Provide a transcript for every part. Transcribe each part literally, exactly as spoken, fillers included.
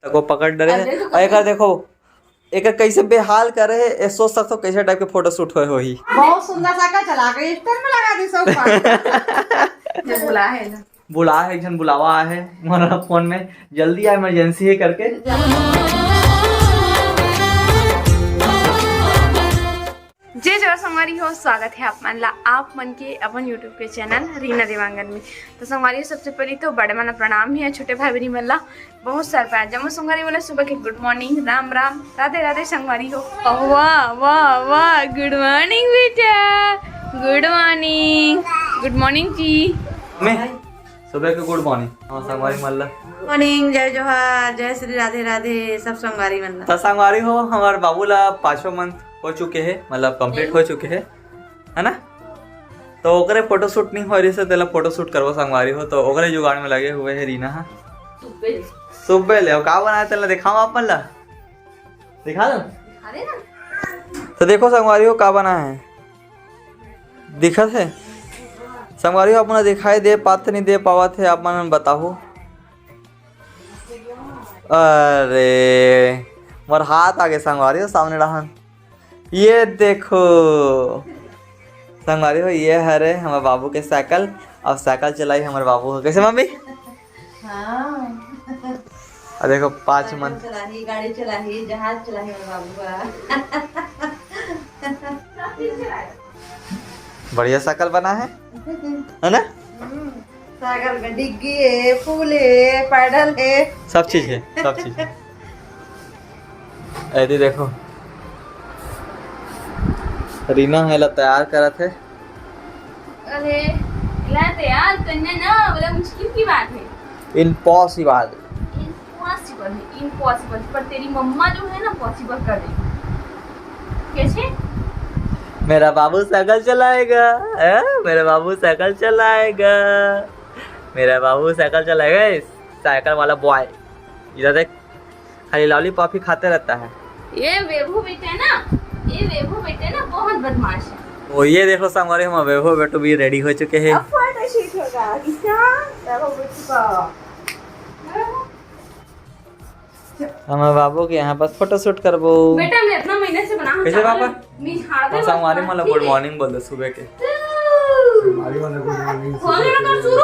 तको पकड़ डरे हे। अउ एकर देखो, एकर कैसे बेहाल करे हे, ए सोच सकथो कैसे टाइप के फोटोशूट होए होही। बहुत सुंदर साइकिल चला के स्टैंड में लगा दी सब ऊपर। ये बुला है ना। बुला है, एक झन बुलावा आए हे मोर फोन में, जल्दी आ, इमरजेंसी हे करके। जय जोहार संगवारी हो, स्वागत हे आप मन ला, आप मन के अपन YouTube के चैनल रीना देवांगन में। तो संगवारी हो, सबसे पहले तो बड़े मन ला प्रणाम हे, छोटे भाई बहनी मन ला बहुत सारा प्यार। जम्मो संगवारी मन ला सुबह के गुड मॉर्निंग, राम राम, राधे राधे संगवारी हो। वाह वाह वाह, गुड मॉर्निंग बेटा, गुड मॉर्निंग, गुड मॉर्निंग जी। मैं सुबह के गुड मॉर्निंग। हाँ, संगवारी मन ला। मॉर्निंग, जय जोहार, जय श्री राधे राधे, सब संगवारी मन ला। तो संगवारी हो, हमारे बाबू ला पाँचवा मंथ हो चुके हे, मतलब कंप्लीट हो चुके हे, है ना? तो ओकरे फोटोशूट नहीं हो रही से, तेला फोटोशूट करवा संगवारी हो, तो ओकरे जुगाड़ में लगे हुए हे रीना हा। सुबह। सुबह ले, अब का बनाए तेला दिखाओ आप मन ला, दिखा दो। दिखा दे ना। तो देखो संगवारी हो का बना है, दिखत हे संगवारी हो, अपना दिखाई दे पात नहीं दे पावत हे, आप मन बताहू। अरे मोर हाथ आगे संगवारी हो सामने डहान। ये देखो संगवारी हो, ये हरे हमर बाबू के साइकिल। अब साइकिल चलाई हमर बाबू हो। कैसे मम्मी? हाँ। अउ देखो पाँच मन। चलाही, गाड़ी चलाही, जहाज चलाही हमर बाबू हा। बढ़िया साइकिल बना है, है ना? हम्म, साइकिल में डिग्गी है, फूल है, पैडल है। सब चीज है, सब चीज है। एदे देखो, रीना हे ला तैयार करत हे। अरे, ला तैयार करना ना, बड़ा मुश्किल की बात है। इम्पॉसिबल। इम्पॉसिबल है, इम्पॉसिबल। पर तेरी मम्मा जो है ना, पॉसिबल कर देगी। कैसे? मेरा बाबू साइकिल चलाएगा, हैं? मेरा बाबू साइकिल चलाएगा, मेरा बाबू साइकिल चलाएगा। साइकिल वाला बॉय, इधर देख, खाली लॉलीपॉप ही खाते रहता है। ये वेभू बेटा ना, ये वेभू बेटा ना बहुत बदमाश है। ओ, ये देखो संगवारी, हमर वेभू बेटू भी रेडी हो चुके हे। अब फोटो शूट होगा, किसका? वेभू बेटू का। हमर बाबू के यहाँ पास फोटो शूट करबो। बेटा, मैं इतना महीने से बना हूँ कैसे चावल, पापा? मैं हाथ में संगवारी मन ला गुड मॉर्निंग बोल दे सुबह के। संगवारी मन ला गुड मॉर्निंग फोन सुबह लगा के। शुरू।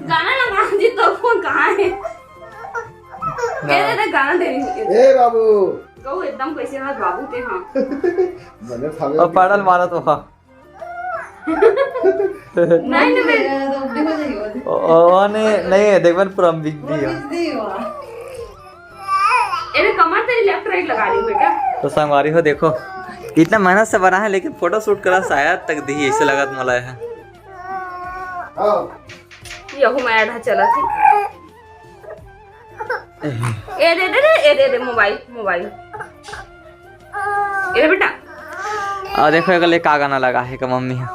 गाना लगा जी, तो फोन कहाँ है? ना। दे, दे, दे, गाना दे रही हूँ। ए बाबू। गौ एकदम कैसे हाथ बाबू ते, हाँ। बने थावे और पैडल मारा तो, हाँ। नहीं, नहीं, नहीं। ओ, ओ, नहीं, नहीं है, देख बन पूरा बिजली है। अरे कमर तेरी लेफ्ट राइट लगा रही हूँ बेटा। तो संगवारी हो देखो, इतना मेहनत से बना है लेकिन फोटो शूट करा शायद तक दी ऐसे लगत मला है। यहू मैं आधा चला थी। ए दे दे रे, ए दे दे मोबाइल, मोबाइल। ए दे बेटा। और देखो, एकर ले का गाना लगा है का मम्मी है।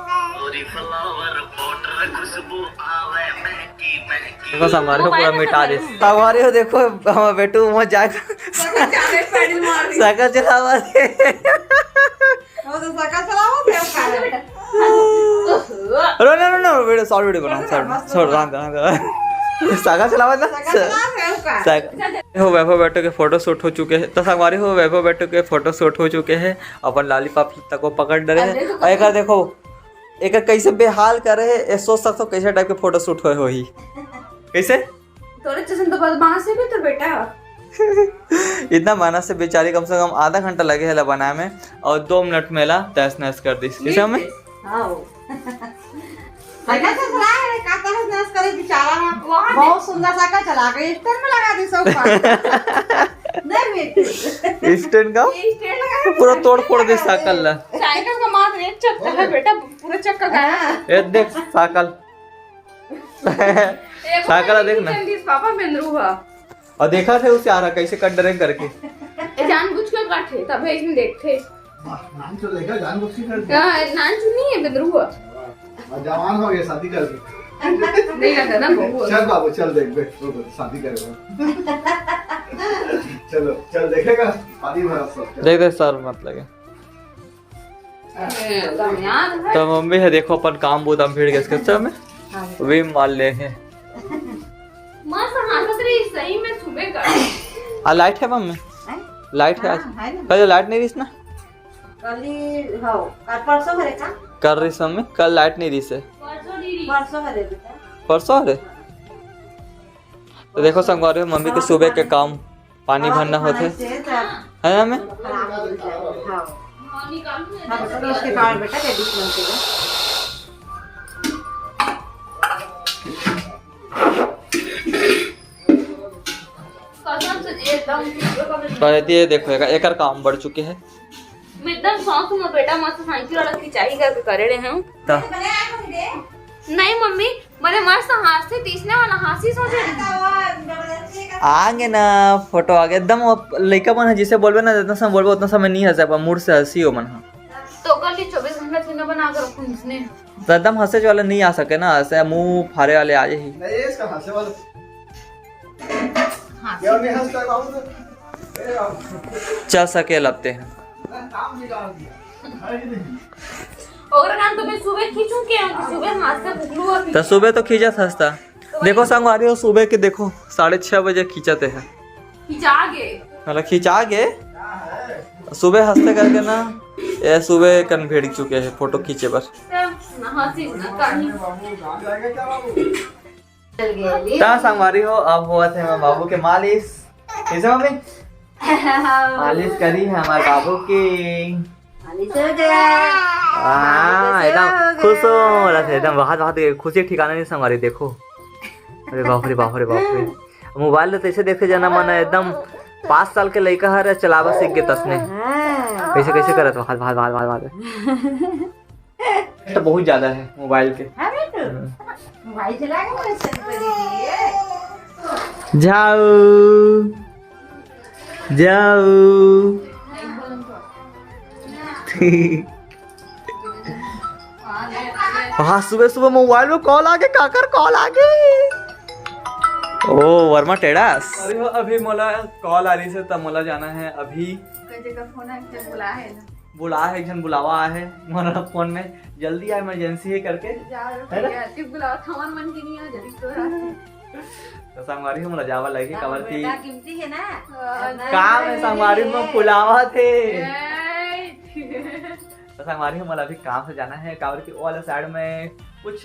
देखो, संगवारी हो पूरा मिटा दे। संगवारी हो देखो, हमर बेटू वहाँ जाके साइकिल चलावा दे। वो तो साइकिल चलावा दे, अब का है? रो, रो, रो, रो, वीडियो, शॉर्ट वीडियो बनाओ, short, short, Ram, Ram, Ram. Cycle चलावा ना? साइकिल चलावा दे, अब का? साइकिल। हो, वैभव बेटू के फोटो शूट हो चुके हैं। तो संगवारी हो, वैभव बेटू के फोटो शूट हो चुके हैं। अपन लॉलीपॉप तक को पकड़ डरे हैं। और एक देखो, एक कैसे बेहाल करे है, ये सोच सकते हो कैसे टाइप के फोटो शूट होए होही। कैसे? तोरे जैसन तो बदमाश है भी तो बेटा। इतना मेहनत से बेचारी कम से कम आधा घंटा लगे है ला बनाए में, और दो मिनट में ला तहस नहस कर दी। कैसे मम्मी? हाँ। साइकिल से चला है, का तहस नहस करे बेचारा। वहाँ बहुत सुंदर साइकिल चला के स्टैंड में लगा दी सब ऊपर। नहीं बेटी। स्टैंड का? ये स्टैंड लगा के पूरा तोड़ फोड़ दी साइकिल ला। साइकिल का मात्र एक चक्का है बेटा, पूरा चक्का गया। ये देख साइकिल। साइकिल देख ना। पापा बेंदरू हा। और देखा थे उसे आ रहा कैसे कट डरे करके। ए, जानबूझ के काटे, तबे इसमें देखते। नान चुन लेगा, जानबूझ के कर दिया। हाँ, नान चुन नहीं है, बेंदरू हा। और जवान हो गया शादी करके। नहीं करता ना, बहू है। चल बाबू, चल देख, बैठ, रो, रो, शादी करेगा। चलो, चल देखेगा, पानी भरा सब, चल। देख, देख, सर मत लगे। ए, एकदम याद है। तो मम्मी है, देखो, अपन काम बूता में भिड़ गए इसके चक्कर में। हाँ। वे मार ले हैं। मस्त हाँसत रही, सही में सुबह का। आ, लाइट है मम्मी? हैं? लाइट है आज? हाँ, है ना। कल लाइट नहीं रहिस ना? कल ही, हाँ, कल परसों हरे का? कल रहिस मम्मी, कल लाइट नहीं रहिस है। परसों नहीं रहिस। परसों हरे बेटा। परसों हरे? तो देखो संगवारी हो, मम्मी के सुबह के काम, पानी भरना होथे। है ना मम्मी? हाँ। हाँ, बेटा, तो उसके कारण बेटा ready बनते हैं। कसम से एकदम। तो ये देखो, एकर, एकर काम बढ़ चुके है। मैं एकदम शौक में बेटा मस्त साइकिल वाला खिंचाई करके करे रहे हूँ। त नहीं मम्मी, मैंने मस्त हंसी, तीसने वाला हंसी सोचे रही। आगे ना फोटो आगे एकदम, वो लइका मन ह जिसे बोलबे ना, जितना समय बोलबे उतना समय नहीं हंसे, पर मुड़ से हंसी हो मन ह। तो कर ली, चौबीस घंटा थोड़ी ना बना के रखूं इसने। तो एकदम हंसे वाला नहीं आ सके ना, ऐसे मुंह फारे वाले आ जाही। नहीं, इसका हंसे वाला। हाँ। यार, नहीं हंसता बाबू तो। ए, राम। चल सके लगते हैं। ना, काम बिगाड़ दिया। अरे नहीं। ओकरा नाम तो मैं सुबह खींचूं के हम, सुबह हाथ से बुकलू अभी। तो सुबह तो खींचत हंसता। देखो संगवारी हो, सुबह के देखो, साढ़े छह बजे खींचते हैं। खिंचा गे। मतलब खिंचा गे। सुबह हंसते करके ना, ये सुबे कन भिड़ चुके हैं फोटो खींचे बर। तब हंसी ना कहीं। चल गए। ता संगवारी हो, अब होवत हे हमर बाबू के मालिश। कैसे मम्मी? मालिश करी है हमारे बाबू की। मालिश हो गया। हाँ, मालिश एकदम हो गया। खुश हो रहा था, एकदम बहुत, बहुत खुशी ठिकाना नहीं संगवारी, देखो। अरे बाप रे, बाप रे, बाप रे। मोबाइल ल तइसे देखथे जना मन एकदम पाँच साल के लइका हर चलावा सीख गे तसने। हाँ। कैसे, कैसे करत भाल, भाल, भाल, भाल, भाल। तो बहुत ज्यादा है मोबाइल के। हाँ बेटू, हम्म। मोबाइल चला के बोले चल पड़ी थी ये। जाऊ, जाऊ। हाँ, सुबह सुबह मोबाइल में कॉल आ गए, काकर कॉल आ गए। ओ, वर्मा टेड़ास। अरे हो, अभी मोला कॉल आ रही से, तब मोला जाना है अभी। कई जगह फोन है, जब बुला है ना। बुला है, एक झन बुलावा है मोर फोन में, जल्दी आ, इमरजेंसी है करके। जाओ रे है ना? भैया, तू बुलावा, थमन मन की नहीं आ, जल्दी तो आ। तो संगवारी हो, मोला जावा लगे, ना, काबर की बेटा, कीमती है ना। हाँ, करना काम है है। संगवारी में बुलावा थे। ए। तो संगवारी हो, मोला अभी काम से जाना है, काबर की वो वाला साइड में कुछ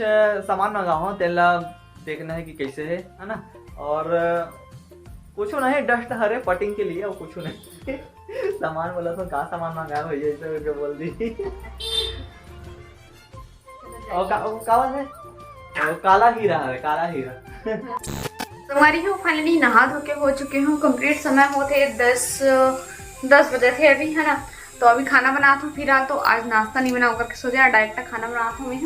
सामान मंगावा हूँ, तेला देखना है कि कैसे है, है ना। और कुछ नहीं, डस्ट हरे पटिंग के लिए, और कुछ नहीं। सामान बोला तो का सामान मंगाया भैया, ऐसे करके बोल दी। और का, वो का बात है? वो काला हीरा है, काला हीरा। संगवारी हो, finally नहा धो के हो चुके हूँ complete। समय होत हे दस, दस बजे थे अभी, है ना। तो अभी खाना बनात हूँ फिलहाल, तो आज नाश्ता नहीं बनाऊँ करके सोचे, direct खाना बनात हूँ मैं।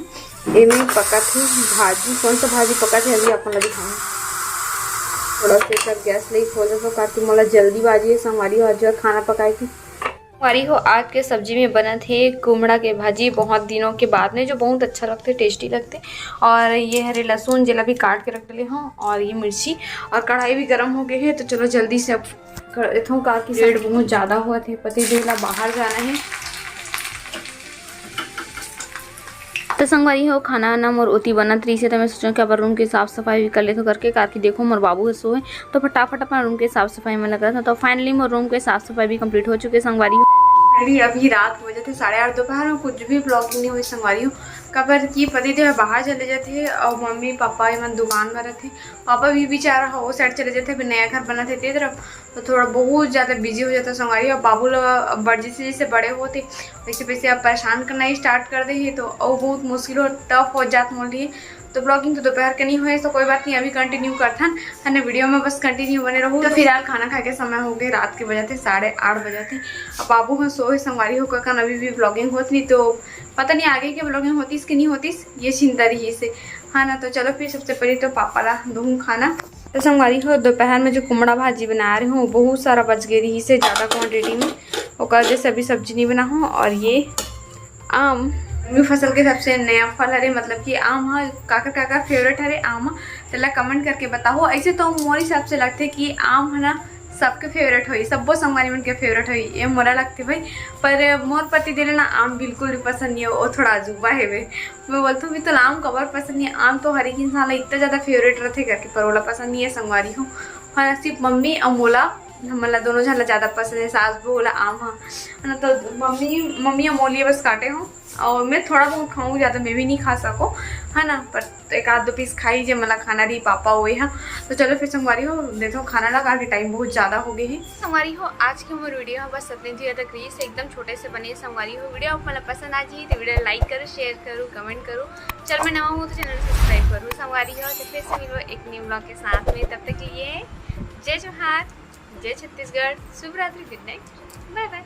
एमे पकत हे भाजी, कौन सा भाजी पकत हे अभी अपन ला दिखाऊँ। थोड़ा सा एकर गैस ले खोल देथों, काबर की मोला जल्दीबाजी है संगवारी हो आज खाना पकाए की। संगवारी हो, आज के सब्जी में बनत हे कुमड़ा के भाजी, बहुत दिनों के बाद में, जो बहुत अच्छा लगथे, tasty लगथे। और ये हरे लहसुन, जेला भी काट के रख डले हूँ, और ये मिर्ची, और कढ़ाई भी गरम हो गए है। तो चलो जल्दी से अब कर देथों, काबर की लेट बहुत ज्यादा होवत हे, पति देव ला बाहर जाना है। तो संगवारी हो, खाना ना मोर ओती बनत रहिसे, तो मैं सोचेंव कि अपन रूम के साफ सफाई भी कर लेथों करके, काबर की देखो मोर बाबू ह सोए, तो फटाफट अपन रूम के साफ सफाई में लगा था। तो finally मोर रूम के साफ सफाई भी complete हो चुके संगवारी हो। अभी, अभी रात हो जाथे साढ़े आठ दोपहर में, कुछ भी vlogging नहीं हुई संगवारी हो, काबर की पति देव बाहर चले जाथे और मम्मी पापा एमन दुकान में रहथे। पापा भी बेचारा हो, वो side चले जाथे, अभी नया घर बनत हे ते तरफ, तो थोड़ा बहुत ज्यादा busy हो जाता संगवारी। और बाबू लोग अब बड़, जैसे जैसे बड़े होते, वैसे वैसे अब परेशान करना ही start कर दे ही, तो वो बहुत मुश्किल हो, tough हो जात मोर लिए। तो vlogging तो दोपहर के नहीं हुए, तो कोई बात नहीं, अभी continue करथन, है ना, video में बस continue बने रहो। तो फिलहाल खाना खा के समय हो गए, रात के बजे थे साढ़े आठ बजे थे। अब बाबू हम सोए संगवारी हो, ककन अभी भी vlogging होत नहीं, तो पता नहीं आगे के vlogging होतीस कि नहीं होतीस, ये चिंता रही से, है ना। तो चलो फिर सबसे पहले तो पापा ला दूँ खाना। तो संगवारी हो, दोपहर में जो कुमड़ा भाजी बना रहे हूँ, बहुत सारा बच गए रही से, ज्यादा quantity में, ओकर जैसे अभी सब्जी नहीं बना हूँ। और ये आम, गर्मी फसल के सबसे नया फल हरे, मतलब कि आम ह काकर काकर favourite हरे आम, तेला comment करके बताओ। ऐसे तो मोर हिसाब से लगथे कि आम है ना सबके favourite होई, सब्बो संगवारी मन के favourite होई, ये मोला लगथे भाई। पर मोर पति देव ला ना आम बिल्कुल भी पसंद नहीं हो, वो थोड़ा अजूबा हेवे। मैं बोलथूँ भी तो आम काबर पसंद नहीं है, आम तो हर एक इंसान ला इतना ज्यादा favourite रहथे करके, पर ओला पसंद नहीं है संगवारी हो। हाँ, सिर्फ मम्मी और मोला हमन ला दोनों झन ला ज्यादा पसंद है, सास बहू ला आम ह, है ना। तो मम्मी, मम्मी ह मोर लिए बस काटे हो, और मैं थोड़ा बहुत खाऊँ, ज्यादा मैं भी नहीं खा सको, है ना, पर एक आध दो पीस खाई जे मला खाना रही, पापा हुए हा। तो चलो फिर संगवारी हो, देथो खाना ला, काफी टाइम बहुत ज्यादा हो गए है। संगवारी हो, आज के मोर वीडियो ह बस अतने दूर तक रही, एकदम छोटे से बने। संगवारी हो, वीडियो आप मन ला पसंद आ जाही तो वीडियो लाइक करो, शेयर करो, कमेंट करो। चैनल में नवा हो तो चैनल सब्सक्राइब करो। संगवारी हो, तो फिर से मिलो एक न्यू ब्लॉग के साथ में। तब तक के लिए जय जोहार, जय छत्तीसगढ़, शुभ रात्रि, गुड नाइट, बाय बाय।